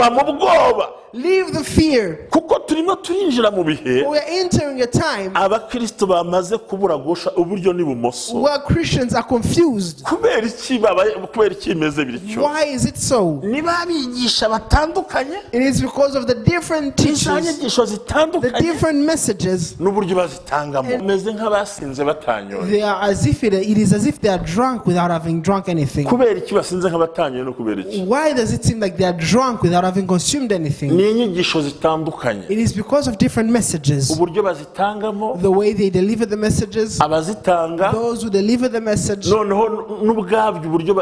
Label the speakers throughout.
Speaker 1: Va mu bwoba.
Speaker 2: Leave the fear.
Speaker 1: Kuko turimo turinjira mu bihe
Speaker 2: We are entering a time
Speaker 1: abakristo bamaze kubura gusha uburyo n'ibumoso.
Speaker 2: where Christians are confused.
Speaker 1: Kubera iki babaye, kubera iki bimeze bityo?
Speaker 2: Why is it so?
Speaker 1: Niba abigisha batandukanye,
Speaker 2: It is because of the different
Speaker 1: iza
Speaker 2: teachers,
Speaker 1: nyigisho
Speaker 2: the
Speaker 1: zitandukanye
Speaker 2: different messages.
Speaker 1: n'uburyo bazitangamo, bameze nk'abasinze batanyoye.
Speaker 2: They are as if it is as if they are drunk without having drunk anything.
Speaker 1: Kubera iki basinze nk'abatanyoye no kubera iki?
Speaker 2: Why does it seem like they are drunk without having consumed anything?
Speaker 1: Ni inyigisho zitandukanye,
Speaker 2: It is because of different messages.
Speaker 1: uburyo bazitangamo,
Speaker 2: The way they deliver the messages,
Speaker 1: abazitanga,
Speaker 2: those who deliver the message,
Speaker 1: noneho n'ubwabyo uburyo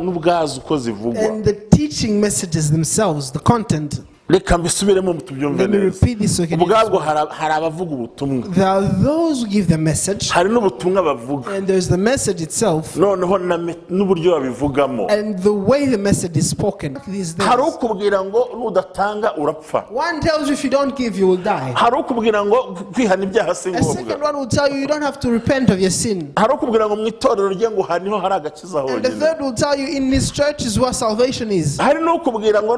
Speaker 1: n'ubwazo uko zivugwa.
Speaker 2: and the teaching messages themselves, the content.
Speaker 1: Reka mbisubiremo tubyumve
Speaker 2: Let me
Speaker 1: neza.
Speaker 2: repeat this so you can
Speaker 1: Ubwabwo hari abavuga ubutumwa,
Speaker 2: There are those who give the message,
Speaker 1: hari n'ubutumwa bavuga,
Speaker 2: and there's the message itself,
Speaker 1: noneho n'uburyo babivugamo.
Speaker 2: and the way the message is spoken. These
Speaker 1: Hari
Speaker 2: days.
Speaker 1: ukubwira ngo nudatanga urapfa.
Speaker 2: One tells you if you don't give, you will die.
Speaker 1: Hari ukubwira ngo kwihana ibyaha si
Speaker 2: A
Speaker 1: ngombwa.
Speaker 2: second one will tell you you don't have to repent of your sin.
Speaker 1: Hari ukubwira ngo mu itorero rye ngo aha niho hari agakiza
Speaker 2: And the
Speaker 1: honyine.
Speaker 2: third will tell you in this church is where salvation is.
Speaker 1: Hari n'ukubwira ngo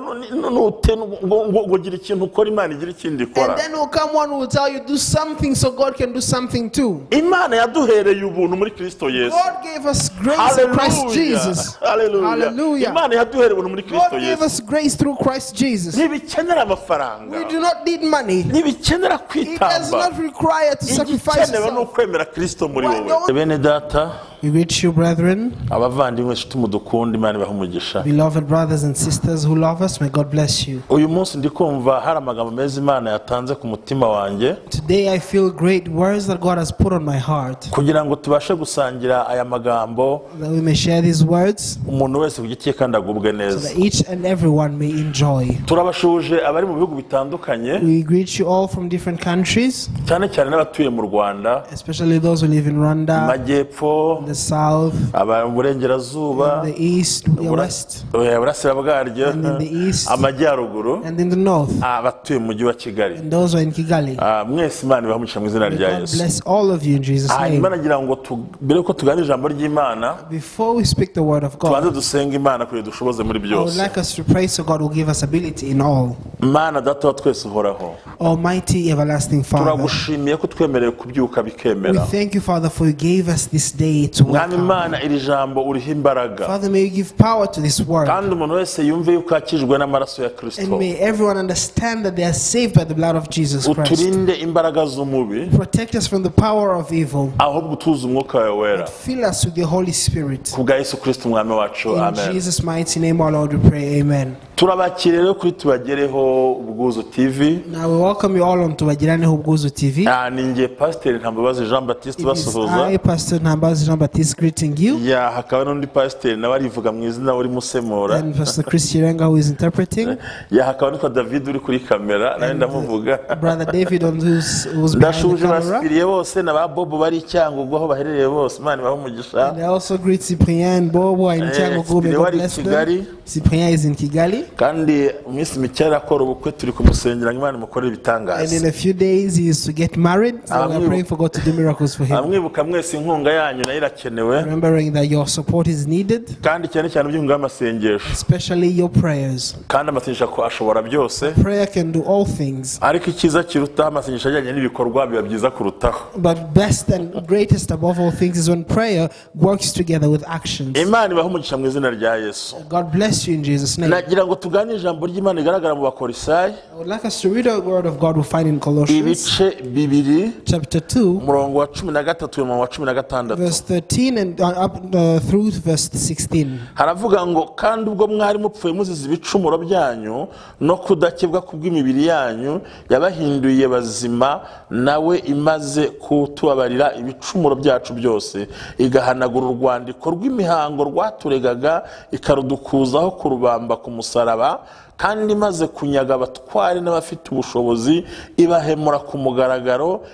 Speaker 1: ngo gira ikintu ukora, Imana igira ikindi ikora.
Speaker 2: And then will come one who will tell you do something so God can do something too.
Speaker 1: Imana yaduhereye ubuntu muri Kristo Yesu.
Speaker 2: God gave us grace in Christ Jesus.
Speaker 1: Hallelujah.
Speaker 2: Hallelujah.
Speaker 1: Imana yaduhereye ubuntu muri
Speaker 2: God
Speaker 1: Kristo
Speaker 2: gave
Speaker 1: Yesu.
Speaker 2: us grace through Christ Jesus.
Speaker 1: Ntibikenera amafaranga,
Speaker 2: We do not need money.
Speaker 1: ntibikenera
Speaker 2: It does
Speaker 1: kwitamba,
Speaker 2: not require to sacrifice
Speaker 1: igikenewe ni
Speaker 2: yourself.
Speaker 1: ukwemera Kristo muri
Speaker 2: Why
Speaker 1: wowe.
Speaker 2: don't-
Speaker 1: Bene data,
Speaker 2: We greet you, brethren,
Speaker 1: abavandimwe, inshuti mudukunda, Imana ibahe umugisha.
Speaker 2: beloved brothers and sisters who love us. May God bless you.
Speaker 1: Uyu munsi ndi kumva hari amagambo meza Imana yatanze ku mutima wanjye,
Speaker 2: Today I feel great words that God has put on my heart,
Speaker 1: kugira ngo tubashe gusangira aya magambo,
Speaker 2: that we may share these words,
Speaker 1: umuntu wese ku giti cye kandi agubwe
Speaker 2: so
Speaker 1: neza.
Speaker 2: that each and everyone may enjoy.
Speaker 1: Turabashuje abari mu bihugu bitandukanye,
Speaker 2: We greet you all from different countries,
Speaker 1: cyane cyane n'abatuye mu Rwanda,
Speaker 2: especially those who live in Rwanda,
Speaker 1: Amajyepfo,
Speaker 2: the south,
Speaker 1: aba mu Burengerazuba,
Speaker 2: the east, the west,
Speaker 1: Burasira bwaryo,
Speaker 2: and in the east,
Speaker 1: Amajyaruguru,
Speaker 2: and in the north,
Speaker 1: abatuye mu mujyi wa Kigali.
Speaker 2: and those who are in Kigali.
Speaker 1: Mwese Imana ibahe umugisha mu izina
Speaker 2: May
Speaker 1: rya
Speaker 2: God
Speaker 1: Yesu.
Speaker 2: bless all of you in Jesus'
Speaker 1: Hanyuma
Speaker 2: name.
Speaker 1: nagira ngo mbere yuko tuganira ijambo ry'Imana,
Speaker 2: Before we speak the word of God,
Speaker 1: tubanze dusenge Imana kugira dushoboze muri
Speaker 2: I would
Speaker 1: byose.
Speaker 2: like us to pray so God will give us ability in all.
Speaker 1: Mana data wa twese uhoraho,
Speaker 2: Almighty everlasting Father,
Speaker 1: turagushimiye ko twemerewe kubyuka
Speaker 2: we
Speaker 1: bikemera.
Speaker 2: thank you, Father, for you gave us this day to wake
Speaker 1: Mwami
Speaker 2: up.
Speaker 1: Imana, iri jambo uriho imbaraga,
Speaker 2: Father, may you give power to this word,
Speaker 1: kandi umuntu wese yumve yuko akijwe n'amaraso ya Kristo.
Speaker 2: and may everyone understand that they are saved by the blood of Jesus Christ.
Speaker 1: Uturinde imbaraga z'umubi,
Speaker 2: Protect us from the power of evil.
Speaker 1: ahubwo utuze umwuka wawe wera.
Speaker 2: Fill us with the Holy Spirit.
Speaker 1: Ku bwa Yesu Kristo umwami wacu,
Speaker 2: In
Speaker 1: amen.
Speaker 2: Jesus' mighty name, our Lord, we pray. Amen.
Speaker 1: Turabakira rero kuri Tubagereho Ubwuzu TV.
Speaker 2: Now we welcome you all on Tubagiraneho Ubwuzu TV.
Speaker 1: Ni njye Pasiteri Ntambabazi Jean Baptiste
Speaker 2: It is
Speaker 1: basuhuza.
Speaker 2: I, Pastor Ntambabazi Jean Baptiste, greeting you,
Speaker 1: Ya, hakaba n'undi pasiteri nawe arivuga mu izina urimo usemura.
Speaker 2: and Pastor Chris Chirenga, who is interpreting,
Speaker 1: Ya, hakaba n'uwitwa David uri kuri kamera, nawe ndamuvuga.
Speaker 2: Brother David, on who's behind the
Speaker 1: Ndashuje
Speaker 2: camera.
Speaker 1: basipiriye bose na ba Bobo bari i Cyangugu aho baherereye bose, Imana ibahe umugisha.
Speaker 2: And I also greet Cyprien and Bob, who are in Cyangugu. May
Speaker 1: Cyprien
Speaker 2: God
Speaker 1: wari i
Speaker 2: bless them.
Speaker 1: Kigali.
Speaker 2: Cyprien is in Kigali.
Speaker 1: Kandi mu minsi mike arakora ubukwe, turi kumusengera ngo Imana imukorere
Speaker 2: And
Speaker 1: ibitangaza.
Speaker 2: in a few days, he is to get married. So we are praying for God to do miracles for him.
Speaker 1: Amwibuka mwese, inkunga yanyu nayo irakenewe,
Speaker 2: Remembering that your support is needed,
Speaker 1: kandi cyane cyane iby'inkunga y'amasengesho.
Speaker 2: especially your prayers.
Speaker 1: Kandi amasengesho ashobora byose,
Speaker 2: Prayer can do all things,
Speaker 1: ariko icyiza kirutaho amasengesho ajyanye n'ibikorwa biba byiza kurutaho.
Speaker 2: but best and greatest above all things is when prayer works together with actions.
Speaker 1: Imana ibahe umugisha mu izina rya Yesu.
Speaker 2: God bless you in Jesus' name.
Speaker 1: Nagira ngo tuganire ijambo ry'Imana rigaragara mu Bakorisayi,
Speaker 2: I would like us to read a word of God we find in Colossians
Speaker 1: ibice 2,
Speaker 2: chapter 2,
Speaker 1: umurongo wa 13 umurongo wa 16.
Speaker 2: verse 13 and up through verse 16.
Speaker 1: Haravuga ngo kandi ubwo mwari mupfuye muzize ibicumuro byanyu no kudakebwa kubw'imibiri yanyu, yabahinduye bazima nawe imaze kutubabarira ibicumuro byacu byose, igahanagura urwandiko rw'imihango rwaturegaga, ikarudukuzaho kurubamba ku musaraba, kandi imaze kunyaga abatware n'abafite ubushobozi, ibahemura ku mugaragaro,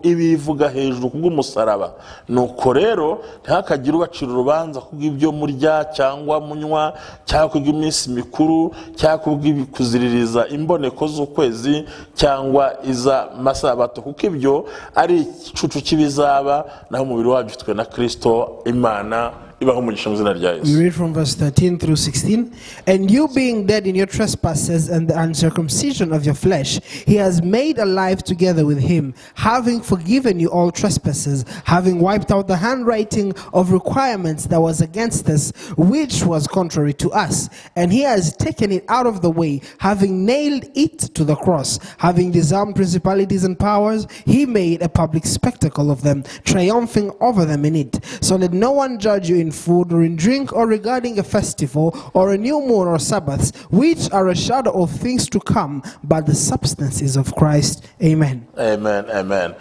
Speaker 1: ibivuga hejuru kubw'umusaraba. Nuko rero ntihakagire ubacira urubanza kubw'ibyo murya cyangwa munywa, cyangwa kubw'iminsi mikuru, cyangwa kubw'ikuziririza imboneko z'ukwezi cyangwa iz'amasabato, kuko ibyo ari igicucu cy'ibizaba, naho umubiri wacu ufitwe na Kristo. Imana Ibaha umugisha mu izina rya
Speaker 2: We
Speaker 1: Yesu.
Speaker 2: Read from verse 13 through 16. "And you being dead in your trespasses and the uncircumcision of your flesh, he has made alive together with him, having forgiven you all trespasses, having wiped out the handwriting of requirements that was against us, which was contrary to us. And he has taken it out of the way, having nailed it to the cross. Having disarmed principalities and powers, he made a public spectacle of them, triumphing over them in it. So let no one judge you in food or in drink or regarding a festival or a new moon or Sabbaths, which are a shadow of things to come, but the substance is of Christ. Amen."
Speaker 1: Amen, amen.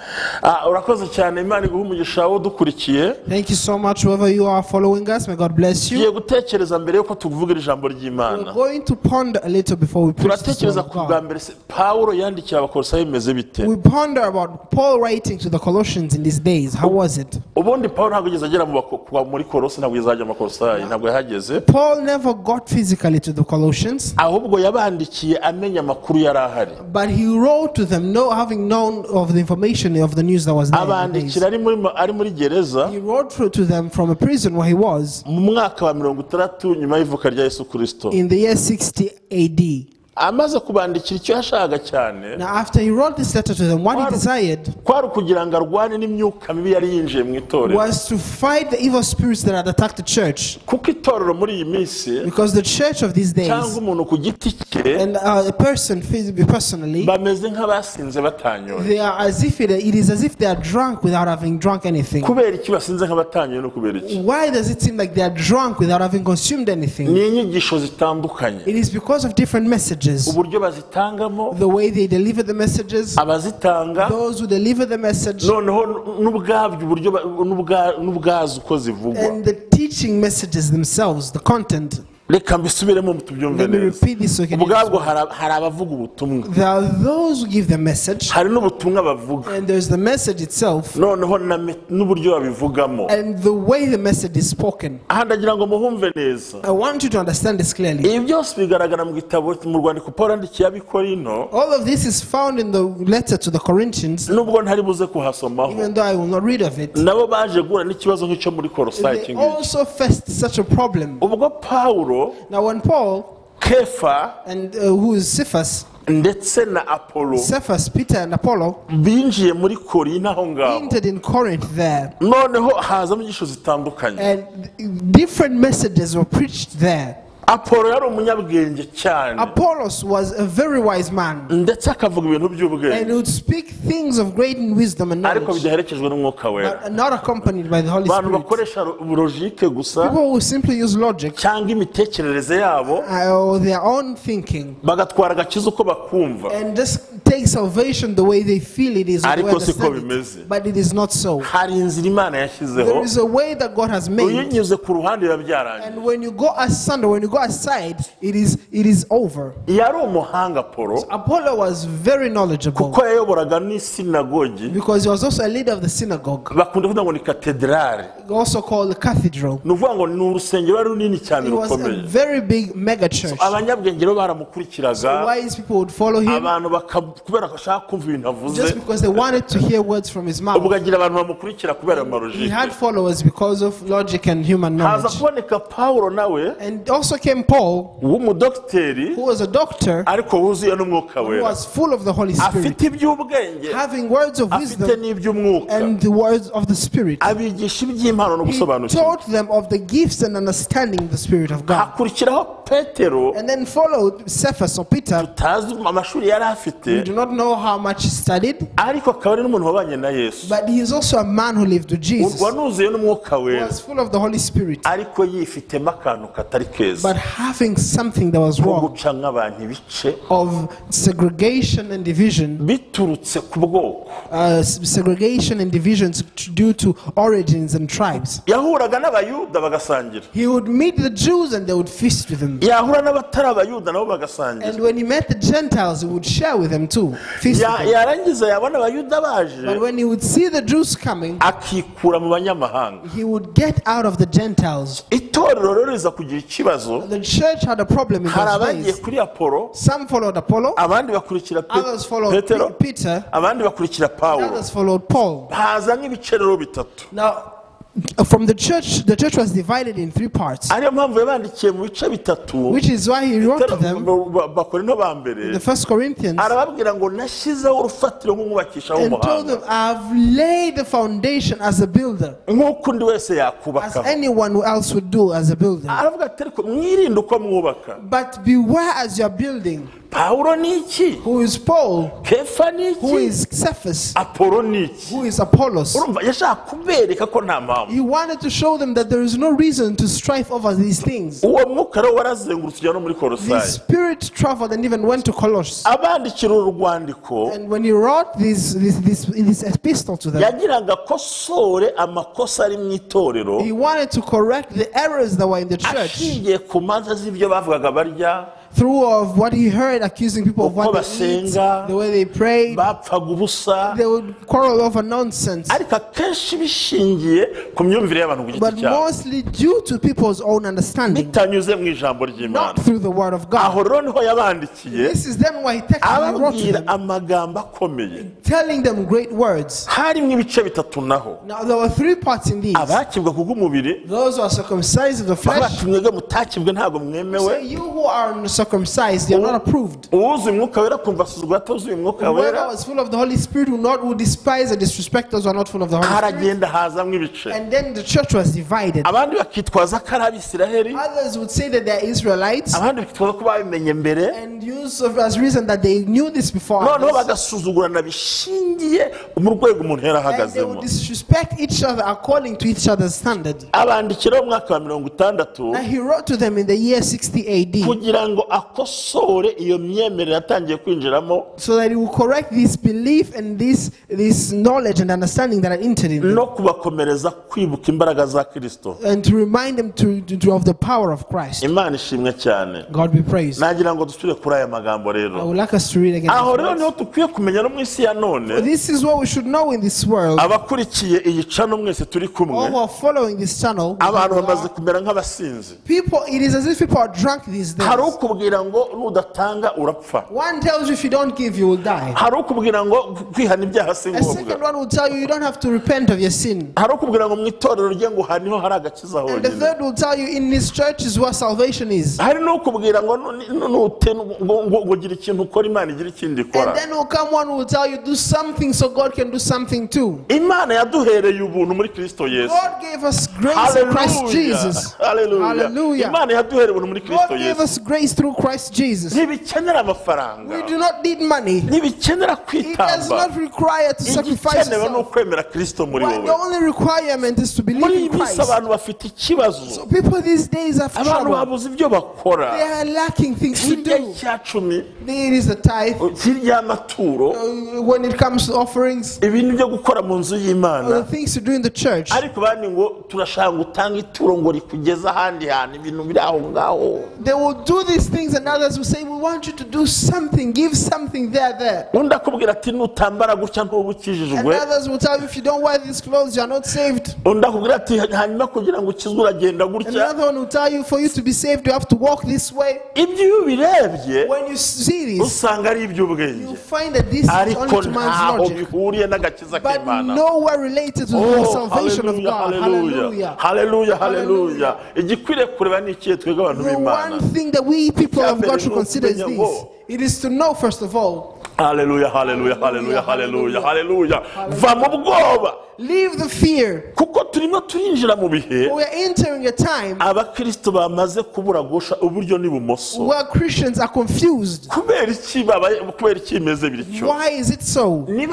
Speaker 1: Ah, urakoze cyane, Imana iguhe umugisha wo dukurikiye.
Speaker 2: Thank you so much, whoever you are following us. May God bless you.
Speaker 1: Tugiye gutekereza mbere yuko tuvuga iri jambo ry'Imana.
Speaker 2: We're going to ponder a little before we preach this word
Speaker 1: Turatekereza
Speaker 2: of
Speaker 1: ku bwa
Speaker 2: God.
Speaker 1: Mbere se Pawulo yandikira Abakolosayi bimeze bite?
Speaker 2: We ponder about Paul writing to the Colossians in these days. How was it?
Speaker 1: Ubundi Pawulo ntabwo yigeze agera mu bako- kuva muri Kolosi, ntabwo yigeze ajya mu Bakolosayi, ntabwo yahageze.
Speaker 2: Paul never got physically to the Colossians,
Speaker 1: Ahubwo yabandikiye amenya amakuru yari ahari.
Speaker 2: But he wrote to them, no, having known of the information of the news that was there in the days.
Speaker 1: Abandikira ari muri gereza
Speaker 2: He wrote to them from a prison where he was
Speaker 1: mu mwaka wa 60 nyuma y'ivuka rya Yesu Kirisito.
Speaker 2: In the year 60 AD.
Speaker 1: Amaze kubandikira icyo yashakaga cyane
Speaker 2: Now, after he wrote this letter to them, what he desired
Speaker 1: kwari ukugira ngo arwane n'imyuka mibi yari yinjiye mu itorero.
Speaker 2: Was to fight the evil spirits that had attacked the church.
Speaker 1: Kuko itorero muri iyi minsi
Speaker 2: Because the church of these days
Speaker 1: cyangwa umuntu ku giti cye
Speaker 2: and a person physically, personally,
Speaker 1: bameze nk'abasinze batanyoye.
Speaker 2: They are as if it is as if they are drunk without having drunk anything.
Speaker 1: Kubera iki basinze nk'abatanyoye no kubera iki?
Speaker 2: Why does it seem like they are drunk without having consumed anything?
Speaker 1: Ni inyigisho zitandukanye.
Speaker 2: It is because of different messages.
Speaker 1: Uburyo bazitangamo,
Speaker 2: The way they deliver the messages,
Speaker 1: abazitanga,
Speaker 2: those who deliver the message,
Speaker 1: noneho n'ubwabyo uburyo ba- n'ubwa- n'ubwazo uko zivugwa.
Speaker 2: And the teaching messages themselves, the content.
Speaker 1: Reka mbisubiremo tubyumve
Speaker 2: Let me
Speaker 1: neza.
Speaker 2: repeat this so you can
Speaker 1: Ubwabwo hari abavuga ubutumwa,
Speaker 2: There are those who give the message,
Speaker 1: hari n'ubutumwa bavuga,
Speaker 2: and there's the message itself,
Speaker 1: noneho na me- n'uburyo babivugamo.
Speaker 2: And the way the message is spoken.
Speaker 1: Aha ndagira ngo muhumve neza.
Speaker 2: I want you to understand this clearly.
Speaker 1: Ibi byose bigaragara mu gitabo mu rwandiko Paul yandikiye Abikorino.
Speaker 2: All of this is found in the letter to the Corinthians,
Speaker 1: Nubwo ntari buze kuhasomaho,
Speaker 2: even though I will not read of it.
Speaker 1: Nabo baje guhura n'ikibazo nk'icyo muri Korosayi
Speaker 2: They
Speaker 1: iki ngiki.
Speaker 2: Also faced such a problem.
Speaker 1: Ubwo Pawulo,
Speaker 2: Now, when Paul
Speaker 1: Kefa
Speaker 2: and who is Cephas,
Speaker 1: ndetse na Apolo
Speaker 2: Cephas, Peter, and Apollo
Speaker 1: binjiye muri Korinto aho ngaho,
Speaker 2: entered in Corinth there,
Speaker 1: noneho hazamo inyigisho zitandukanye.
Speaker 2: And different messages were preached there.
Speaker 1: Apolo yari umunyabwenge cyane,
Speaker 2: Apollos was a very wise man,
Speaker 1: ndetse akavuga ibintu by'ubwenge,
Speaker 2: and he would speak things of great wisdom and
Speaker 1: ariko
Speaker 2: knowledge,
Speaker 1: bidaherekejwe n'Umwuka Wera.
Speaker 2: But not accompanied by the Holy
Speaker 1: Abantu
Speaker 2: Spirit.
Speaker 1: bakoresha logique gusa
Speaker 2: People who simply use logic
Speaker 1: cyangwa imitekerereze yabo,
Speaker 2: or their own thinking
Speaker 1: bagatwara agakiza uko bakumva.
Speaker 2: And just take salvation the way they feel it is, or the way
Speaker 1: Ariko siko
Speaker 2: understand
Speaker 1: bimeze.
Speaker 2: It. But it is not so.
Speaker 1: Hari inzira Imana yashyizeho.
Speaker 2: There is a way that God has made.
Speaker 1: Uyinyuze ku ruhande biba byarangiye.
Speaker 2: And when you go asunder, when you go aside, it is over.
Speaker 1: Yari umuhanga Apolo,
Speaker 2: Apollo was very knowledgeable
Speaker 1: kuko yayoboraga n'isinagogi
Speaker 2: because he was also a leader of the synagogue,
Speaker 1: bakunda kuvuga ngo ni katedrali.
Speaker 2: Also called the cathedral.
Speaker 1: Ni ukuvuga ngo ni urusengero runini cyane
Speaker 2: It was a
Speaker 1: rukomeye.
Speaker 2: Very big mega church.
Speaker 1: Abanyabwenge rero baramukurikiraga.
Speaker 2: Wise people would follow him
Speaker 1: Abantu baka- kubera ko bashaka kumva ibintu avuze.
Speaker 2: Just because they wanted to hear words from his mouth.
Speaker 1: Ubwo agira abantu bamukurikira kubera
Speaker 2: He
Speaker 1: ama logique.
Speaker 2: had followers because of logic and human
Speaker 1: Haza
Speaker 2: knowledge.
Speaker 1: kuboneka Pawulo nawe
Speaker 2: And also came Paul,
Speaker 1: w'umudogiteri,
Speaker 2: who was a doctor,
Speaker 1: ariko wuzuye n'Umwuka
Speaker 2: who
Speaker 1: Wera,
Speaker 2: was full of the Holy Spirit,
Speaker 1: afite iby'ubwenge,
Speaker 2: having words of
Speaker 1: afite
Speaker 2: wisdom
Speaker 1: n'iby'umwuka,
Speaker 2: and the words of the Spirit.
Speaker 1: Abigisha iby'impano no
Speaker 2: He
Speaker 1: gusobanukirwa.
Speaker 2: Taught them of the gifts and understanding the Spirit of God.
Speaker 1: Hakurikiraho Petero,
Speaker 2: And then followed Cephas or Peter.
Speaker 1: Tutazi amashuri yari afite,
Speaker 2: We do not know how much he studied,
Speaker 1: ariko akaba ari n'umuntu wabanye na Yesu,
Speaker 2: but he is also a man who lived with Jesus,
Speaker 1: wanuzuye n'Umwuka
Speaker 2: who
Speaker 1: Wera,
Speaker 2: was full of the Holy Spirit,
Speaker 1: ariko yifitemo akantu katari keza
Speaker 2: but having something that was
Speaker 1: ko
Speaker 2: wrong
Speaker 1: guca nk'abantu ibice
Speaker 2: of segregation and division,
Speaker 1: biturutse ku bwoko.
Speaker 2: Segregation and divisions due to origins and tribes.
Speaker 1: Yahuraga n'Abayuda bagasangira,
Speaker 2: He would meet the Jews and they would feast with him.
Speaker 1: Yahura n'abatari Abayuda nabo bagasangira.
Speaker 2: And when he met the Gentiles, he would share with them too, feast
Speaker 1: Ya-
Speaker 2: with them.
Speaker 1: Yarangiza yabona Abayuda baje,
Speaker 2: But when he would see the Jews coming,
Speaker 1: akikura mu banyamahanga.
Speaker 2: He would get out of the Gentiles.
Speaker 1: Itorero rero riza kugira ikibazo.
Speaker 2: The church had a problem in
Speaker 1: Hari
Speaker 2: those
Speaker 1: abagiye
Speaker 2: days.
Speaker 1: Kuri Apolo,
Speaker 2: Some followed Apollo,
Speaker 1: abandi bakurikira Pe-
Speaker 2: others followed
Speaker 1: Petero,
Speaker 2: Peter,
Speaker 1: abandi bakurikira Pawulo.
Speaker 2: Others followed Paul.
Speaker 1: Haza nk'ibice rero bitatu.
Speaker 2: Now, From the church was divided in three parts. Which is why he wrote to them, in the 1 Corinthians, and told them, I have laid the foundation as a builder, as anyone else would do as a builder. But beware as you are building. Who is Paul? Who is Cephas? Who is Apollos? He wanted to show them that there is no reason to strive over these things. The Spirit traveled and even went to Colossus. And when he wrote this epistle to them, he wanted to correct the errors that were in the church. Through of what he heard, accusing people of what they eat, the way they prayed, they would quarrel over nonsense. But mostly due to people's own understanding, not through the word of God. This is then why he technically wrote to them, telling them great words. Now there were three parts in these. Those who are circumcised of the flesh, say, you who are circumcised, they are not approved. Whoever was full of the Holy Spirit will despise and disrespect those who are not full of the Holy Spirit. And then the church was divided. Others would say that they are Israelites and use as reason that they knew this before. And they would disrespect each other according to each other's standard. And he wrote to them in the year 60 AD, so that he will correct this belief and this knowledge and understanding that had entered in them, and to remind them to of the power of Christ. God be praised. I would like us to read again. This is what we should know in this world. All who are following this channel, people, it is as if people are drunk these days. One tells you if you don't give, you will die. A second one will tell you you don't have to repent of your sin. And the third will tell you in this church is where salvation is. And then will come one who will tell you do something so God can do something too. God gave us grace in Christ Jesus. Hallelujah. God gave us grace through Christ Jesus. We do not need money. It does not require to sacrifice yourself. But the only requirement is to believe in Christ. So people these days have trouble. They are lacking things to do. There is the tithe. When it comes to offerings, the things to do in the church. They will do these things and others will say, we want you to do something, give something there. And others will tell you, if you don't wear these clothes, you are not saved. Another one will tell you, for you to be saved, you have to walk this way. When you see this, you find that this is only to man's logic, but nowhere related to the salvation of God. Hallelujah.
Speaker 1: Hallelujah. Hallelujah.
Speaker 2: The one thing that we people of God should consider is this. It is to know, first of all.
Speaker 1: Hallelujah, hallelujah, hallelujah, hallelujah, hallelujah.
Speaker 2: Leave the fear. We are entering a time where Christians are confused. Why is it so? It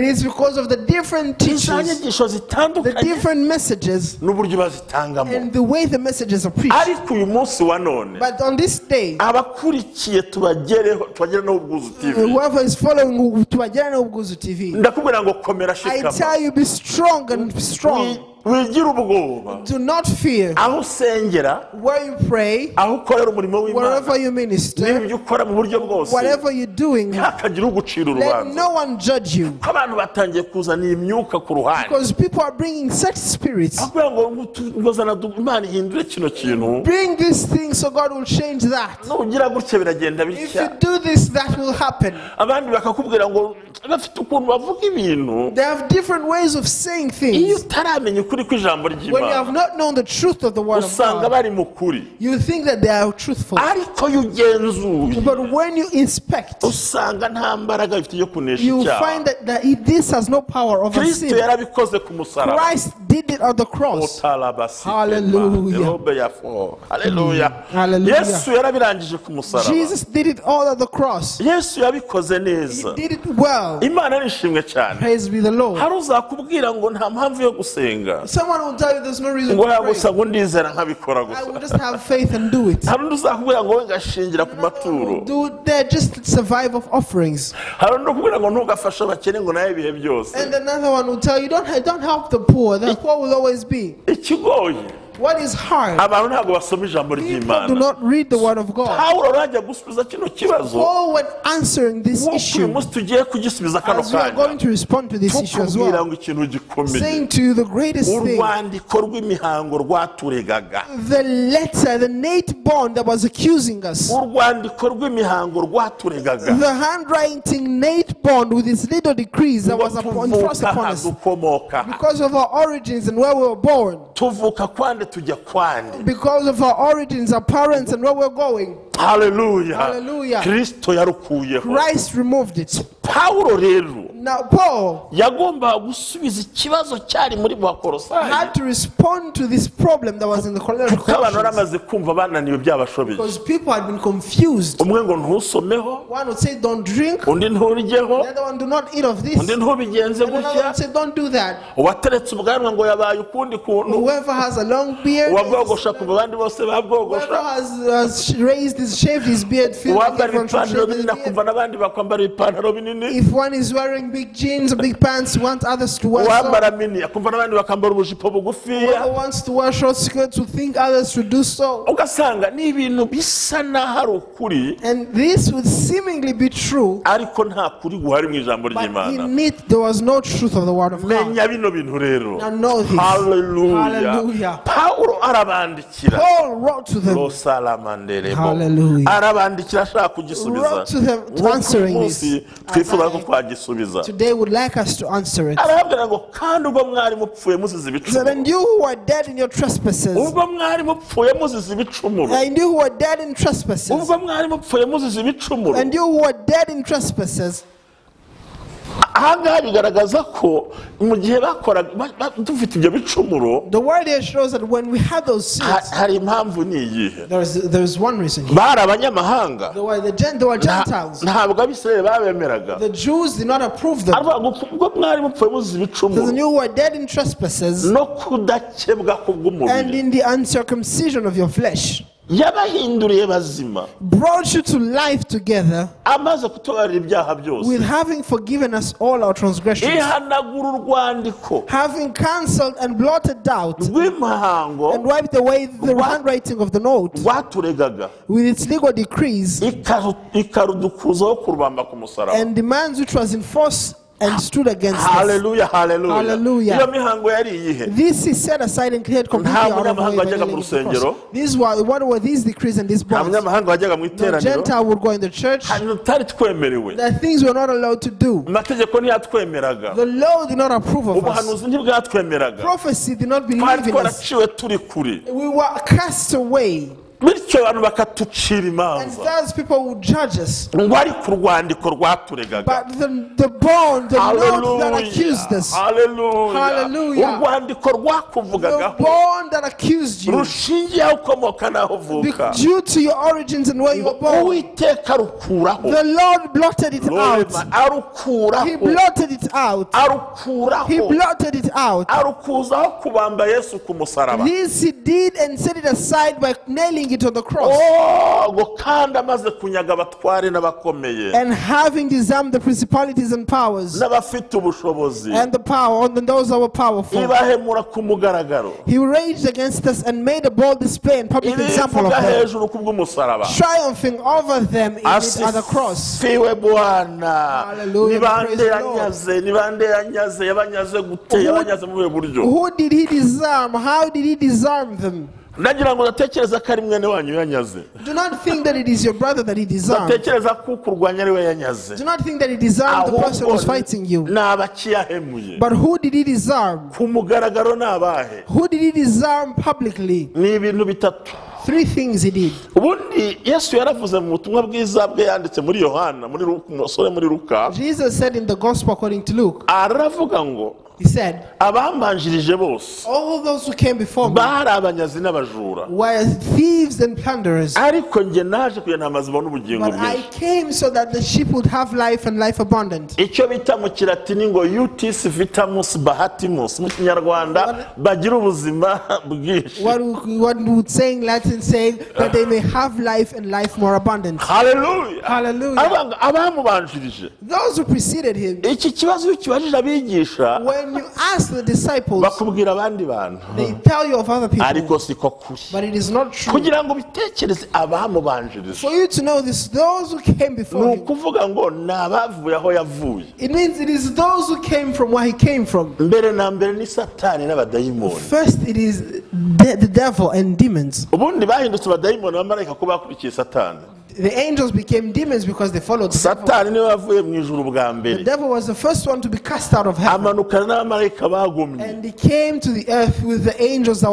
Speaker 2: is because of the different teachers, the different messages, and the way the messages are preached. But on this day, whoever is following Tubagereho Ubwuzu TV, I tell you, be strong and be strong.
Speaker 1: Wigira ubwoba.
Speaker 2: Do not fear.
Speaker 1: Aho usengera,
Speaker 2: Where you pray,
Speaker 1: aho ukorera umurimo w'Imana,
Speaker 2: wherever you minister,
Speaker 1: n'ibyo ukora mu buryo bwose,
Speaker 2: whatever you're doing,
Speaker 1: ntihakagire ugucira
Speaker 2: let
Speaker 1: urubanza.
Speaker 2: no one judge you.
Speaker 1: Ko abantu batangiye kuzana iyi myuka ku ruhande.
Speaker 2: Because people are bringing such spirits.
Speaker 1: Akubwira ngo ngozana Imana ihindure kino kintu.
Speaker 2: Bring this thing so God will change that.
Speaker 1: Nugira gutya biragenda
Speaker 2: If
Speaker 1: bitya.
Speaker 2: you do this, that will happen.
Speaker 1: Abandi bakakubwira ngo bafite ukuntu bavuga ibintu.
Speaker 2: They have different ways of saying
Speaker 1: Iyo
Speaker 2: things.
Speaker 1: utaramenya ukuri kw'ijambo
Speaker 2: When you
Speaker 1: ry'Imana,
Speaker 2: have not known the truth of the word of
Speaker 1: usanga
Speaker 2: God,
Speaker 1: bari mu kuri.
Speaker 2: you think that they are truthful.
Speaker 1: Ariko iyo ugenzuye,
Speaker 2: But when you inspect,
Speaker 1: usanga nta mbaraga bifite yo kunesha
Speaker 2: you
Speaker 1: icyaha.
Speaker 2: find that this has no power over
Speaker 1: Kristo
Speaker 2: sin.
Speaker 1: yarabikoze ku musaraba.
Speaker 2: Christ did it on the cross. Hallelujah.
Speaker 1: Hallelujah.
Speaker 2: Hallelujah.
Speaker 1: Yesu yarabirangije ku musaraba.
Speaker 2: Jesus did it all at the cross.
Speaker 1: Yesu yabikoze neza.
Speaker 2: He did it well.
Speaker 1: Imana nishimwe cyane.
Speaker 2: Praise be the Lord.
Speaker 1: Hari uzakubwira ngo nta mpamvu yo gusenga.
Speaker 2: Someone will tell you there's no reason
Speaker 1: Ngo
Speaker 2: to pray.
Speaker 1: gusa ngo ndizera nkabikora
Speaker 2: I
Speaker 1: gusa.
Speaker 2: will just have faith and do it.
Speaker 1: Hari undi uzakubwira ngo ngashingira ku maturo.
Speaker 2: Do they just survive of offerings?
Speaker 1: Hari undi ukubwira ngo ntugafashe abakene ngo nawe ibihe byose.
Speaker 2: And another one will tell you don't help the poor. The poor will always be.
Speaker 1: Ikigoye.
Speaker 2: What is hard?
Speaker 1: Abantu ntabwo basoma ijambo
Speaker 2: People do
Speaker 1: ry'Imana.
Speaker 2: not read the word of God.
Speaker 1: Pawulo arajya gusubiza kino kibazo.
Speaker 2: Paul, when answering this
Speaker 1: Nk'uko uyu
Speaker 2: issue,
Speaker 1: munsi tugiye kugisubiza kano
Speaker 2: as we are
Speaker 1: kanya,
Speaker 2: going to respond to this issue as
Speaker 1: tukubwira
Speaker 2: well,
Speaker 1: ngo ikintu gikomeye.
Speaker 2: saying to you the greatest thing,
Speaker 1: Urwandiko rw'imihango rwaturegaga.
Speaker 2: the letter, the Nate bond that was accusing us,
Speaker 1: Urwandiko rw'imihango rwaturegaga.
Speaker 2: the handwriting Nate bond with its little decrees that
Speaker 1: Ngo
Speaker 2: was thrust
Speaker 1: tuvuka
Speaker 2: upon
Speaker 1: aha
Speaker 2: us
Speaker 1: dukomoka aha.
Speaker 2: because of our origins and where we were born,
Speaker 1: Tuvuka kwande tujya kwande.
Speaker 2: because of our origins, our parents, and where we're going.
Speaker 1: Hallelujah.
Speaker 2: Hallelujah.
Speaker 1: Kristo yarukuyeho.
Speaker 2: Christ removed it.
Speaker 1: Pawulo rero
Speaker 2: Now, Paul
Speaker 1: yagombaga gusubiza ikibazo cyari muri Bakolosayi.
Speaker 2: had to respond to this problem that was in the
Speaker 1: Kuko abantu
Speaker 2: Colossians
Speaker 1: baramaze kumva bananiwe byabashobeye.
Speaker 2: because people had been confused.
Speaker 1: Umwe ngo ntusomeho,
Speaker 2: One would say, don't drink.
Speaker 1: undi nturyeho,
Speaker 2: The other one, do not eat of this.
Speaker 1: undi ntubigenze
Speaker 2: And another
Speaker 1: gutya.
Speaker 2: one said, don't do that.
Speaker 1: Uwateretse ubwanwa ngo yabaye ukundi kuntu.
Speaker 2: Whoever has a long beard,
Speaker 1: Uwabwogosha kuva abandi bose babwogosha.
Speaker 2: whoever has raised his, shaved his beard, feels like
Speaker 1: Uwambara
Speaker 2: everyone should
Speaker 1: ipantaro
Speaker 2: shave his
Speaker 1: binini
Speaker 2: beard.
Speaker 1: akumva n'abandi bakwambara ibipantaro binini.
Speaker 2: If one is wearing big jeans or big pants, want others to wear so.
Speaker 1: Uwambara mini akumva n'abandi bakambara ubujipo bugufiya.
Speaker 2: Whoever wants to wear short skirts will think others should do so.
Speaker 1: Ugasanga ni ibintu bisa n'aho ari ukuri,
Speaker 2: And this would seemingly be true,
Speaker 1: ariko nta kuri guhari mu ijambo
Speaker 2: but
Speaker 1: ry'Imana.
Speaker 2: in it there was no truth of the word of God.
Speaker 1: Menya bino bintu rero.
Speaker 2: Now know this.
Speaker 1: Hallelujah.
Speaker 2: Hallelujah.
Speaker 1: Pawulo arabandikira.
Speaker 2: Paul wrote to them.
Speaker 1: Rosalamanderebo.
Speaker 2: Hallelujah.
Speaker 1: Arabandikira ashaka kugisubiza.
Speaker 2: Wrote to them
Speaker 1: Nk'uko uyu
Speaker 2: answering
Speaker 1: munsi
Speaker 2: this.
Speaker 1: twifuza ko twagisubiza.
Speaker 2: Today would like us to answer it.
Speaker 1: Arababwira ngo kandi ubwo mwari mupfuye muzize
Speaker 2: So
Speaker 1: ibicumuro.
Speaker 2: then you who are dead in your trespasses,
Speaker 1: Ubwo mwari mupfuye muzize ibicumuro.
Speaker 2: and you who are dead in trespasses,
Speaker 1: Ubwo mwari mupfuye muzize ibicumuro.
Speaker 2: and you who are dead in trespasses.
Speaker 1: Ahangaha bigaragaza ko mu gihe bakoraga dufite ibyo bicumuro,
Speaker 2: The word here shows that when we had those sins,
Speaker 1: hari impamvu ni iyihe?
Speaker 2: there's one reason here.
Speaker 1: Bari abanyamahanga.
Speaker 2: They were Gentiles.
Speaker 1: Ntabwo Abisirayeli babemeraga.
Speaker 2: The Jews did not approve them.
Speaker 1: Aravuga ngo ubwo mwari mupfuye muzize
Speaker 2: So
Speaker 1: ibicumuro
Speaker 2: you who are dead in trespasses
Speaker 1: no kudakebwa
Speaker 2: and
Speaker 1: kubw'umubiri,
Speaker 2: in the uncircumcision of your flesh,
Speaker 1: yabahinduriye bazima,
Speaker 2: brought you to life together
Speaker 1: amaze kutubarira ibyaha byose,
Speaker 2: with having forgiven us all our transgressions,
Speaker 1: ihanagura urwandiko
Speaker 2: having cancelled and blotted out
Speaker 1: rw'imihango
Speaker 2: and wiped away the handwriting of the note
Speaker 1: rwaturegaga,
Speaker 2: with its legal decrees
Speaker 1: ikarudukuzaho kurubamba ku musaraba.
Speaker 2: and demands which was in force and stood against us.
Speaker 1: Hallelujah, hallelujah.
Speaker 2: Hallelujah.
Speaker 1: Iyo mihango yari iyihe?
Speaker 2: This is set aside and cleared completely
Speaker 1: Nta
Speaker 2: out of the way
Speaker 1: munyamahanga
Speaker 2: by
Speaker 1: wajyaga
Speaker 2: nailing
Speaker 1: mu
Speaker 2: it to the cross.
Speaker 1: rusengero.
Speaker 2: These were what were these decrees and these
Speaker 1: Nta
Speaker 2: bonds?
Speaker 1: munyamahanga wajyaga mu
Speaker 2: No
Speaker 1: iteraniro.
Speaker 2: Gentile would go in the church.
Speaker 1: Hari tutari twemerewe.
Speaker 2: There are things we were not allowed to do.
Speaker 1: Amategeko ntiyatwemeraga.
Speaker 2: The law did not approve of us.
Speaker 1: Ubuhanuzi ntibwatwemeraga.
Speaker 2: Prophecy did not
Speaker 1: Twari
Speaker 2: believe in us.
Speaker 1: twaraciwe turi kure.
Speaker 2: We were cast away.
Speaker 1: Bityo abantu bakatucira
Speaker 2: And
Speaker 1: imanza.
Speaker 2: thus people would judge us.
Speaker 1: Ngo ariko urwandiko rwaturegaga.
Speaker 2: But the bond, the note that accused us,
Speaker 1: Hallelujah.
Speaker 2: Hallelujah.
Speaker 1: Urwandiko
Speaker 2: the
Speaker 1: rwakuvugagaho
Speaker 2: bond that accused you,
Speaker 1: rushingiye aho ukomoka n'aho uvuka.
Speaker 2: due to your origins and where you were born,
Speaker 1: Uwiteka arukuraho.
Speaker 2: the Lord blotted it out.
Speaker 1: Rema, arukuraho.
Speaker 2: He blotted it out. He
Speaker 1: Arukuraho.
Speaker 2: blotted it out.
Speaker 1: Arukuzaho kubamba Yesu ku musaraba.
Speaker 2: This he did and set it aside by nailing nailing it on the cross.
Speaker 1: Ngo kandi amaze kunyaga abatware n'abakomeye.
Speaker 2: And having disarmed the principalities and powers.
Speaker 1: N'abafite ubushobozi.
Speaker 2: And the power on those that were powerful.
Speaker 1: Ibahemura ku mugaragaro.
Speaker 2: He raged against us and made a bold display and public example of
Speaker 1: Ibivuga
Speaker 2: them,
Speaker 1: hejuru kubw'umusaraba.
Speaker 2: triumphing over them in it at the cross.
Speaker 1: Asifiwe Bwana.
Speaker 2: Hallelujah,
Speaker 1: Ni bande
Speaker 2: praise the Lord.
Speaker 1: yanyaze, ni bande yanyaze, yabanyaze gute, yabanyaze mu buhe buryo?
Speaker 2: Who did he disarm? How did he disarm them?
Speaker 1: Ndagira ngo ndatekereza ko ari mwene wanyu yanyaze.
Speaker 2: Do not think that it is your brother that he disarmed.
Speaker 1: Ndatekereza ko ukurwanya ari we yanyaze.
Speaker 2: Do not think that he disarmed the person who was fighting you.
Speaker 1: Ni abakiyahemuye.
Speaker 2: But who did he disarm?
Speaker 1: Ku mugaragaro ni abahe?
Speaker 2: Who did he disarm publicly?
Speaker 1: Ni ibintu bitatu.
Speaker 2: Three things he did.
Speaker 1: Ubundi Yesu yaravuze mu butumwa bwiza bwe yanditse muri Yohana, muri Luka, muri Luka.
Speaker 2: Jesus said in the gospel according to Luke.
Speaker 1: Aravuga ngo
Speaker 2: He said,
Speaker 1: abambanjirije bose
Speaker 2: all those who came before me
Speaker 1: bari abanyazi n'abajura,
Speaker 2: were thieves and plunderers,
Speaker 1: ariko njye naje kugira intama zibone ubugingo
Speaker 2: but I
Speaker 1: bwinshi.
Speaker 2: came so that the sheep would have life and life abundant.
Speaker 1: Icyo bita mu kilatini ngo utis vitamus bahatimus, mu kinyarwanda bagira ubuzima bwinshi.
Speaker 2: What we would say in Latin, saying that they may have life and life more abundant.
Speaker 1: Hallelujah.
Speaker 2: Hallelujah.
Speaker 1: Abamubanjirije.
Speaker 2: Those who preceded him.
Speaker 1: Iki kibazo iyo ukibajije abigisha,
Speaker 2: when you ask the disciples,
Speaker 1: bakubwira abandi bantu,
Speaker 2: they tell you of other people,
Speaker 1: ariko siko kuri.
Speaker 2: But it is not true.
Speaker 1: Kugira ngo bitekereze abamubanjirije.
Speaker 2: For you to know this, those who came before him.
Speaker 1: Nukuvuga ngo ni abavuye aho yavuye.
Speaker 2: It means it is those who came from where he came from.
Speaker 1: Mbere na mbere ni Satani n'abadayimoni.
Speaker 2: First it is the devil and demons.
Speaker 1: Ubundi bahindutse abadayimoni abamarayika ko bakurikiye Satani.
Speaker 2: The angels became demons because they followed the devil.
Speaker 1: Satani niwe wavuye mu ijuru bwa mbere.
Speaker 2: The devil was the first one to be cast out of heaven.
Speaker 1: Amanukana n'abamarayika bagumye.
Speaker 2: And he came to the earth with the angels that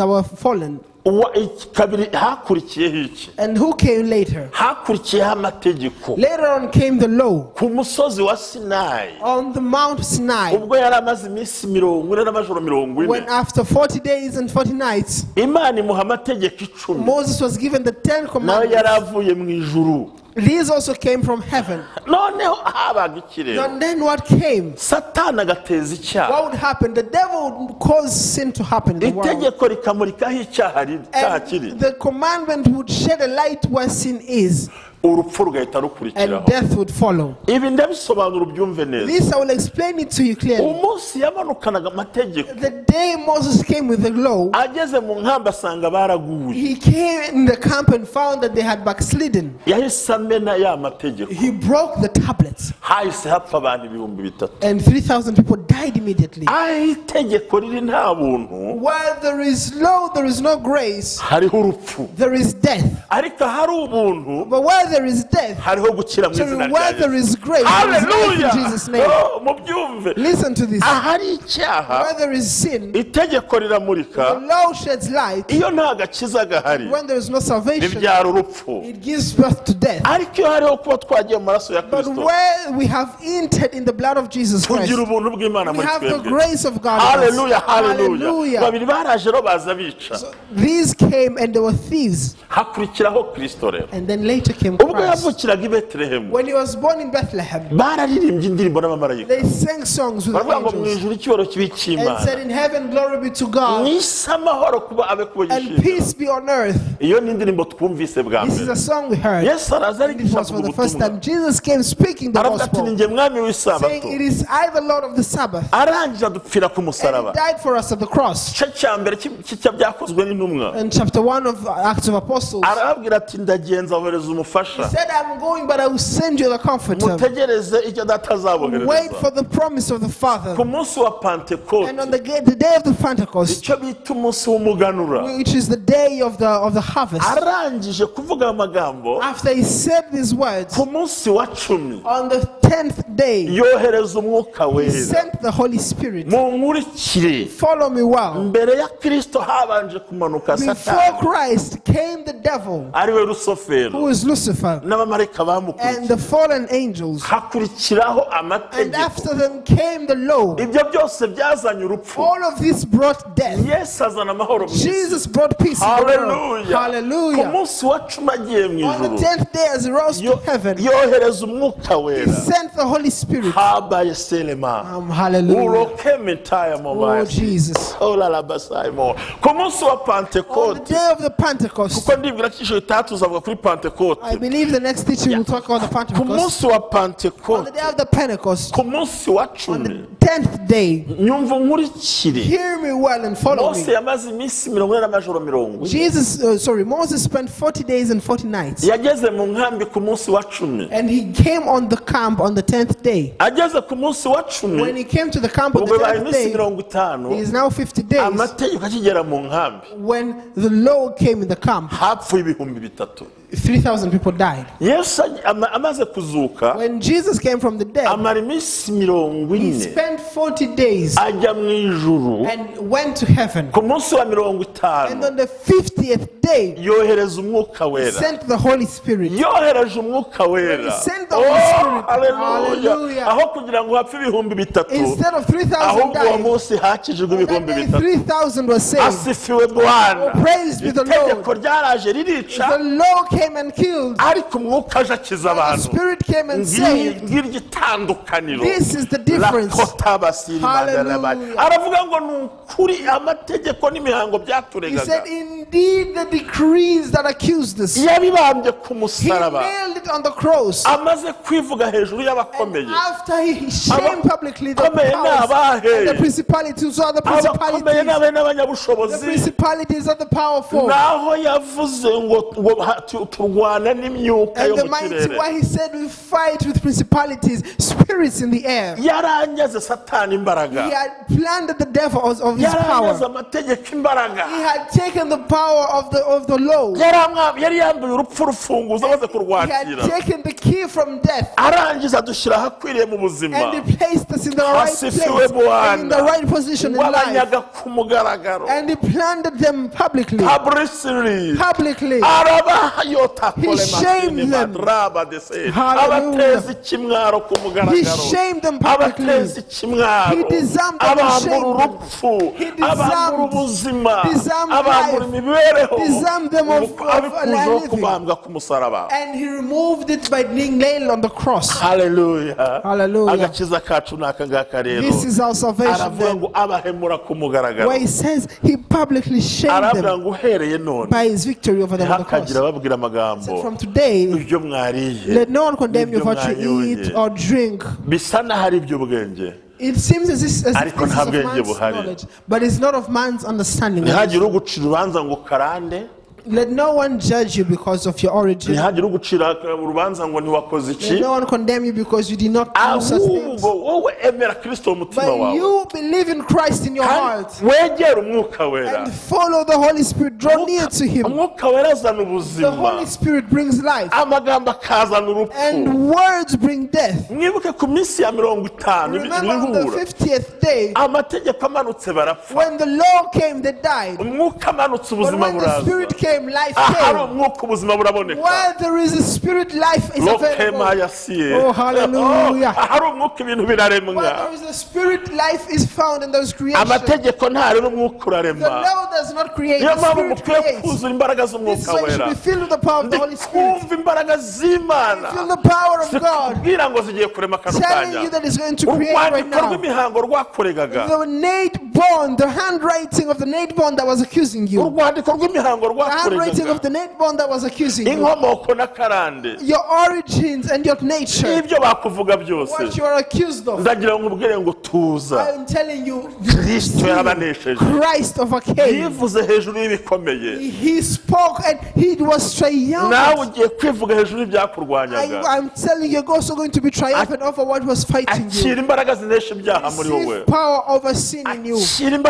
Speaker 2: were fallen.
Speaker 1: Kabiri hakurikiyeho iki?
Speaker 2: And who came later?
Speaker 1: Hakurikiyeho amategeko.
Speaker 2: Later on came the law.
Speaker 1: Ku musozi wa Sinai.
Speaker 2: On the Mount Sinai.
Speaker 1: Ubwo yari amaze iminsi 40 n'amajoro 40.
Speaker 2: When after 40 days and 40 nights,
Speaker 1: Imana imuha amategeko 10.
Speaker 2: Moses was given the 10 commandments.
Speaker 1: Nawe yari avuye mu ijuru.
Speaker 2: These also came from heaven.
Speaker 1: Noneho habaga ikirere.
Speaker 2: And then what came?
Speaker 1: Satani agateza icyaha.
Speaker 2: What would happen? The devil would cause sin to happen in the world.
Speaker 1: Itegeko rikamurikaho icyaha kiri.
Speaker 2: And the commandment would shed a light where sin is.
Speaker 1: Urupfu rugahita rukurikiraho.
Speaker 2: And death would follow.
Speaker 1: Ibi ndabisobanura ubyumve neza.
Speaker 2: This I will explain it to you clearly.
Speaker 1: Umunsi yamanukanaga amategeko.
Speaker 2: The day Moses came with the law,
Speaker 1: ageze mu nkambi asanga baraguye.
Speaker 2: He came in the camp and found that they had backslidden.
Speaker 1: Yahise amena ya mategeko.
Speaker 2: He broke the tablets.
Speaker 1: Hahise hapfa abantu 3,000.
Speaker 2: And 3,000 people died immediately.
Speaker 1: Aho itegeko riri nta buntu.
Speaker 2: Where there is law, there is no grace.
Speaker 1: Hariho urupfu.
Speaker 2: There is death.
Speaker 1: Ariko hari ubuntu.
Speaker 2: But where there is death,
Speaker 1: hariho gukira mu izina rya
Speaker 2: where there is grace,
Speaker 1: Hallelujah.
Speaker 2: there is life in Jesus' name.
Speaker 1: Oh, mubyumve.
Speaker 2: Listen to this.
Speaker 1: Ahari icyaha,
Speaker 2: where there is sin,
Speaker 1: itegeko riramurika,
Speaker 2: the law sheds light.
Speaker 1: Iyo nta gakiza gahari,
Speaker 2: when there is no salvation,
Speaker 1: bibyara urupfu.
Speaker 2: It gives birth to death.
Speaker 1: Ariko iyo hariho kuba twagiye mu maraso ya Kristo,
Speaker 2: but where we have entered in the blood of Jesus Christ,
Speaker 1: tugira ubuntu bw'Imana
Speaker 2: we
Speaker 1: muri
Speaker 2: have the
Speaker 1: twebwe.
Speaker 2: grace of God.
Speaker 1: Hallelujah, hallelujah.
Speaker 2: Hallelujah.
Speaker 1: Babiri baraje rero baza bica.
Speaker 2: So these came and they were thieves.
Speaker 1: Hakurikiraho Kristo rero.
Speaker 2: And then later came
Speaker 1: Ubwo
Speaker 2: Christ.
Speaker 1: yavukiraga i Betelehemu,
Speaker 2: When he was born in Bethlehem,
Speaker 1: bararirimbye indirimbo n'abamarayika.
Speaker 2: they sang songs with
Speaker 1: Baravuga ngo mu
Speaker 2: angels
Speaker 1: ijuru icyubahiro kibe icy'Imana.
Speaker 2: and said, in heaven glory be to God,
Speaker 1: Mu isi amahoro kuba abe kuba
Speaker 2: and
Speaker 1: yishimira.
Speaker 2: peace be on earth.
Speaker 1: Iyo ni indirimbo twumvise bwa
Speaker 2: This is
Speaker 1: mbere.
Speaker 2: a song we heard.
Speaker 1: Yesu araza
Speaker 2: And it
Speaker 1: arigisha
Speaker 2: was for the first
Speaker 1: ubutumwa.
Speaker 2: time Jesus came speaking the
Speaker 1: Aravuga ati,
Speaker 2: gospel,
Speaker 1: ni njye mwami w'isabato.
Speaker 2: saying, it is I the Lord of the Sabbath.
Speaker 1: Arangije adupfira ku
Speaker 2: And
Speaker 1: musaraba.
Speaker 2: he died for us at the cross.
Speaker 1: Igice cya mbere cy'icya byakozwe n'intumwa.
Speaker 2: In chapter 1 of Acts of Apostles,
Speaker 1: Arababwira ati, ndagenza abohereza umufasha.
Speaker 2: He said, I'm going, but I will send you the Comforter.
Speaker 1: Mutegereze icyo data azaboherereza.
Speaker 2: Wait for the promise of the Father.
Speaker 1: Ku munsi wa Pentekote,
Speaker 2: And on the day of the Pentecost,
Speaker 1: icyo bita umunsi w'umuganura,
Speaker 2: which is the day of the harvest.
Speaker 1: Arangije kuvuga amagambo,
Speaker 2: after he said these words,
Speaker 1: ku munsi wa 10,
Speaker 2: on the 10th day,
Speaker 1: yohereza umwuka
Speaker 2: he
Speaker 1: wera.
Speaker 2: sent the Holy Spirit.
Speaker 1: Munkurikire.
Speaker 2: Follow me well.
Speaker 1: Mbere ya Kristo habanje kumanuka
Speaker 2: Before
Speaker 1: Satani,
Speaker 2: Christ came the devil,
Speaker 1: ariwe Rusofero,
Speaker 2: who is Lucifer,
Speaker 1: n'abamarayika bamukurikiye.
Speaker 2: and the fallen angels.
Speaker 1: Hakurikiraho amategeko.
Speaker 2: And after them came the law.
Speaker 1: Ibyo byose byazanye urupfu.
Speaker 2: All of this brought death.
Speaker 1: Yesu azana amahoro mu isi.
Speaker 2: Jesus brought peace in the world.
Speaker 1: Hallelujah.
Speaker 2: Hallelujah.
Speaker 1: Ku munsi wa 10 agiye mu
Speaker 2: On the
Speaker 1: ijuru,
Speaker 2: 10th day as he rose to heaven,
Speaker 1: yohereza umwuka wera.
Speaker 2: he sent sent the Holy Spirit. Hallelujah. Oh, Jesus. On the day of the Pentecost, I believe the next teaching will talk about the Pentecost. On the day of the Pentecost, on the 10th day, hear me well and follow me. Moses spent 40 days and 40 nights. And he came on the camp on the 10th day. When he came to the camp on the 10th day, he is now 50 days. When the law came in the camp, 3,000 people died. When Jesus came from the dead, he spent 40 days and went to heaven. And on the 50th day, he sent the Holy Spirit. He sent the Holy Spirit. Hallelujah. Instead of 3,000 died, 3,000 were saved. Oh, praise be the Lord. The law came and killed. The Spirit came and saved. This is the difference. Hallelujah. He said, indeed, the decrees that accused us, he nailed it on the cross. And after he shamed publicly the powers and the principalities, or the principalities, the principalities of the powerful. And the mighty, why he said we fight with principalities, spirits in the air. He had plundered the devil of his power. He had taken the power of the law. He had taken the key from death. And he placed us in the right place and in the right position in life. And he plundered them publicly. Publicly. He shamed them. Hallelujah. He shamed them publicly. He disarmed them and shamed them. He disarmed life. Disarmed them of living. And he removed it by being nailed on the cross.
Speaker 1: Hallelujah.
Speaker 2: Hallelujah. This is our salvation then, where he says he publicly shamed them by his victory over them on the cross. So from today, let no one condemn you for what you eat or drink. It seems as if this is of man's knowledge, but it's not of man's understanding. Let no one judge you because of your origin. Let no one condemn you because you did not do such things. But you believe in Christ in your heart and follow the Holy Spirit. Draw near to Him. The Holy Spirit brings life, and words bring death. Remember on the 50th day, when the law came, they died. But when the Spirit came, life came. Where there is a spirit, life is available. Oh, hallelujah. Where there is a spirit, life is found, and there is creation. The law does not create, the Spirit creates. This is why you should be filled with the power of the Holy Spirit. Feel the power of God telling you that it's going to create right now. The Nate bond, the handwriting of the Nate bond that was accusing you. The handwriting of the Nate bond that was accusing you. Your origins and your nature. What you are accused of. I am telling you, Christ overcame. He spoke and he was triumphant. I'm telling you, you're also going to be triumphant over what was fighting you. Receive power over sin in you. Receive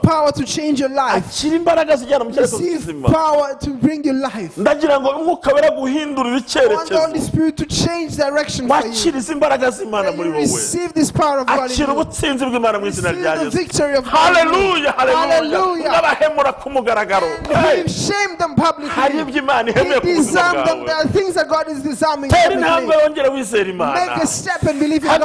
Speaker 2: power to change your life. Receive power to bring you life. I want the Holy Spirit to change direction for you. You receive this power of God in you. Receive the victory of God.
Speaker 1: Hallelujah,
Speaker 2: hallelujah. And he shamed them publicly. He disarmed them. There are things that God is disarming publicly. Make a step and believe in God.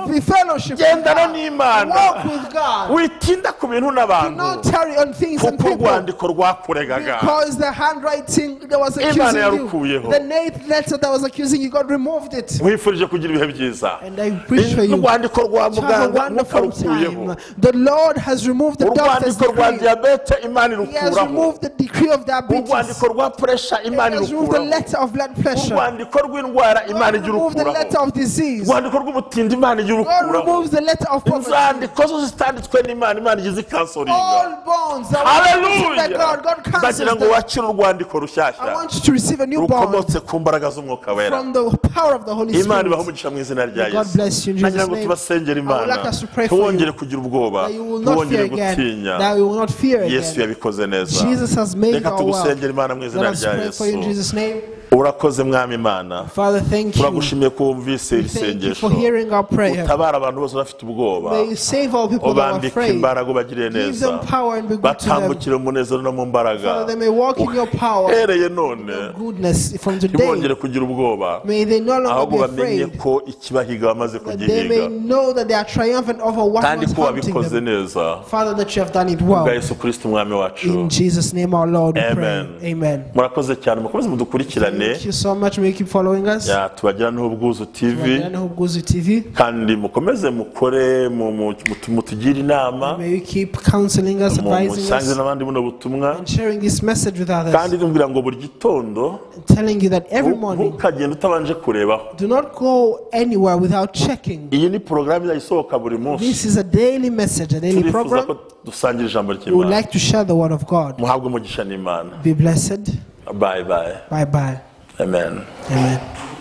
Speaker 2: Be fellowship with God.
Speaker 1: n'Imana.
Speaker 2: Walk with God.
Speaker 1: Witinda ku bintu
Speaker 2: Do
Speaker 1: n'abantu
Speaker 2: not tarry on things and
Speaker 1: kuko
Speaker 2: people.
Speaker 1: urwandiko rwakuregaga
Speaker 2: Because the handwriting that was
Speaker 1: Imana
Speaker 2: accusing you,
Speaker 1: yarukuyeho.
Speaker 2: the eighth letter that was accusing you, God removed it.
Speaker 1: Nkwifurije kugira ibihe byiza.
Speaker 2: And I wish for you
Speaker 1: Urwandiko rwa
Speaker 2: to have a
Speaker 1: muganga
Speaker 2: wonderful
Speaker 1: ntukarukuyeho.
Speaker 2: time. The Lord has removed the doctor's
Speaker 1: Urwandiko rwa
Speaker 2: decree.
Speaker 1: diyabete Imana
Speaker 2: He has
Speaker 1: irukuraho.
Speaker 2: removed the decree of diabetes.
Speaker 1: Urwandiko rwa puresha
Speaker 2: He
Speaker 1: Imana
Speaker 2: has removed the
Speaker 1: irukuraho.
Speaker 2: letter of blood pressure.
Speaker 1: Urwandiko rw'indwara Imana
Speaker 2: God
Speaker 1: ijya
Speaker 2: removed the letter
Speaker 1: irukuraho.
Speaker 2: of disease.
Speaker 1: Urwandiko rw'ubutindi Imana ijya
Speaker 2: God
Speaker 1: irukuraho.
Speaker 2: removes the letter of poverty.
Speaker 1: Inzandiko zo zitanditswe n'Imana Imana ijya izikansoringa.
Speaker 2: All bonds that were written by
Speaker 1: Haleluya.
Speaker 2: God, God cancels
Speaker 1: Ndagira ngo
Speaker 2: them.
Speaker 1: wakire urwandiko
Speaker 2: I
Speaker 1: rushyashya
Speaker 2: want you to receive a new bond
Speaker 1: rukomotse ku mbaraga z'umwuka wera.
Speaker 2: from the power of the Holy
Speaker 1: Imana ibahe
Speaker 2: Spirit.
Speaker 1: umugisha mu izina rya
Speaker 2: May God
Speaker 1: Yesu.
Speaker 2: bless you in
Speaker 1: Nagira
Speaker 2: Jesus'
Speaker 1: ngo
Speaker 2: name.
Speaker 1: tubasengere
Speaker 2: I would
Speaker 1: Imana
Speaker 2: like us to pray for
Speaker 1: ntiwongere
Speaker 2: you
Speaker 1: kugira ubwoba,
Speaker 2: that you will not
Speaker 1: ntiwongere
Speaker 2: fear again,
Speaker 1: gutinya.
Speaker 2: that you will not fear
Speaker 1: Yesu
Speaker 2: again.
Speaker 1: yabikoze neza.
Speaker 2: Jesus has made
Speaker 1: Reka
Speaker 2: our
Speaker 1: tugusengere
Speaker 2: world.
Speaker 1: Imana mu izina
Speaker 2: Let us
Speaker 1: rya
Speaker 2: pray for you in
Speaker 1: Yesu.
Speaker 2: Jesus' name.
Speaker 1: Urakoze Mwami Imana.
Speaker 2: Father, thank you.
Speaker 1: Turagushimiye ko wumvise iri
Speaker 2: Thank you
Speaker 1: sengesho.
Speaker 2: for hearing our prayer.
Speaker 1: Utabara abantu bose bafite ubwoba.
Speaker 2: May you save all people that are
Speaker 1: Ubambike
Speaker 2: afraid.
Speaker 1: imbaraga ubagirire
Speaker 2: Give
Speaker 1: neza.
Speaker 2: them power and be good to them.
Speaker 1: Batambukire mu munezero no mu mbaraga.
Speaker 2: Father, they may walk in your power,
Speaker 1: Uhereye none
Speaker 2: goodness from today.
Speaker 1: ntibongere kugira ubwoba,
Speaker 2: May they no longer
Speaker 1: ahubwo
Speaker 2: be
Speaker 1: bamenye
Speaker 2: afraid.
Speaker 1: ko ikibahiga bamaze
Speaker 2: That they may
Speaker 1: kugihiga,
Speaker 2: know that they are triumphant over what
Speaker 1: kandi
Speaker 2: was
Speaker 1: ko
Speaker 2: hunting
Speaker 1: wabikoze
Speaker 2: them.
Speaker 1: neza
Speaker 2: Father, that you have done it
Speaker 1: bwa
Speaker 2: well.
Speaker 1: Yesu Kristo umwami wacu.
Speaker 2: In Jesus' name, our Lord, we
Speaker 1: Amen.
Speaker 2: pray. Amen.
Speaker 1: Murakoze cyane, mukomeze mudukurikirane.
Speaker 2: Thank you so much. May you keep following us.
Speaker 1: Ya, tubagirane Ubwuzu TV,
Speaker 2: Ubwuzu TV.
Speaker 1: kandi mukomeze mukore mutugire inama,
Speaker 2: May you keep counseling us, advising
Speaker 1: musangize
Speaker 2: us,
Speaker 1: n'abandi buno butumwa,
Speaker 2: and sharing this message with others.
Speaker 1: kandi tumbwira ngo buri gitondo
Speaker 2: Telling you that every morning,
Speaker 1: ntukagende utabanje kurebaho.
Speaker 2: do not go anywhere without checking.
Speaker 1: Iyi ni porogaramu izajya isohoka buri munsi.
Speaker 2: This is a daily message, a daily
Speaker 1: Turifuza
Speaker 2: program.
Speaker 1: ko dusangira ijambo
Speaker 2: We would
Speaker 1: ry'Imana.
Speaker 2: like to share the word of God.
Speaker 1: Muhabwe umugisha n'Imana.
Speaker 2: Be blessed.
Speaker 1: Bye bye.
Speaker 2: Bye bye.
Speaker 1: Amen.
Speaker 2: Amen.